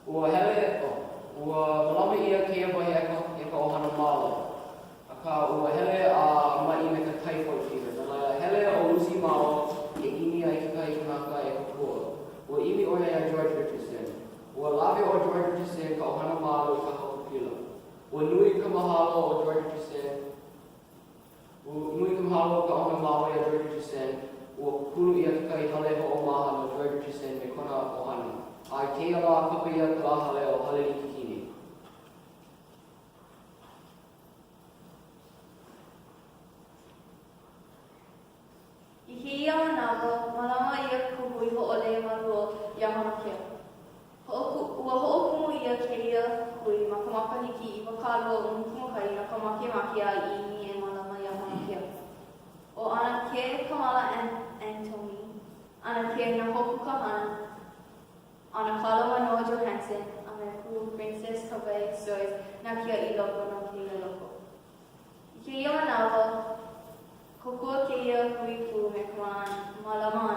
Ua hele, oh, ua mālama ʻia kēia wahi e ka, e ka ʻohana Malo. Akā, ua hele a maʻi me ka typhoid fever. No laila, hele ʻo Lucy Malo e ʻimi ai kekahi kanaka e kōkua. Ua ʻimi ʻo ia iā George Richardson. Ua lawe ʻo George Richardson ka ʻohana Malo i ka haukapila. Ua nui ka mahalo o George Richardson. Ua nui ka mahalo o ka ʻohana Malo iā George Richardson. Ua kūkulu ʻia kekahi hale hoʻomaha no George Richardson me kona ʻohana. A i kēia lā, kapa ʻia kēlā hale ʻo Hale Likikini. I kēia manawa, mālama ʻia ka hui hoʻolei maluō iā Mauna Kea. Hoʻoku, ua hoʻokumu ʻia kēia hui ma ka makahiki 2011 no ka makemake a ʻImi e mālama iā Mauna Kea. ʻO ʻAnakē Kamala Anthony, ʻAnakē Nahoku Kahana, ʻAnakala Manoa Johanson, a me Pū Princess Kawai Sois nā kiaʻi loko no kēia loko. I kēia manawa, kōkua kēia hui pū me ka mālama.